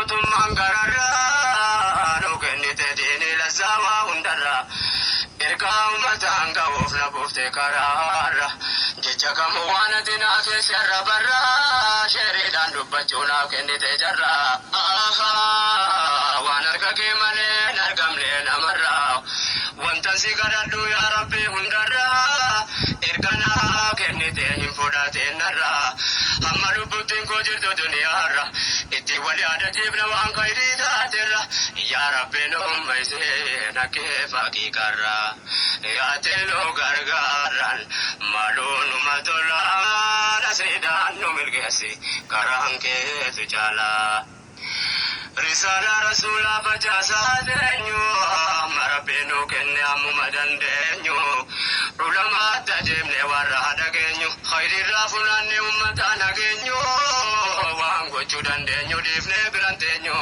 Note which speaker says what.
Speaker 1: Mootummaan gararraa nu kennite diinii lazzaawaa hundarraa. Ergaa uummataan ga'uuf na buufte karaarra. Jecha kamuu waan ati naa keessa irra barraa. Sheeriidhaan dubbachuu naaf kennite jarraa. Waan harka kee malee hin argamne namarraa. Wantan si kadhadhu yaa Rabbi hundarraa. Erga naa kennite hin fudhatin narraa. Hamma lubbuttiin koo jirtu duniyaarra. Itti wal yaadachiifna waan khayrii taaterra. Yaa Rabbi nu ummaysee nakkee faqiiqarra. Yaate nu gargaarran maaloo numa tola. Nasriidhaan nu milkeessi karaan keetu caalaa. Risaalaa Rasuulaa facaasaa teenyu amma Rabbiin nuu kenne ammuma dandeenyu. Ulamaatti ajeemne warra haa dhageenyu. Khayriirraa funaanne ummataan hageenyu. Waan gochuu dandeenyu dhiifnee biran teenyu.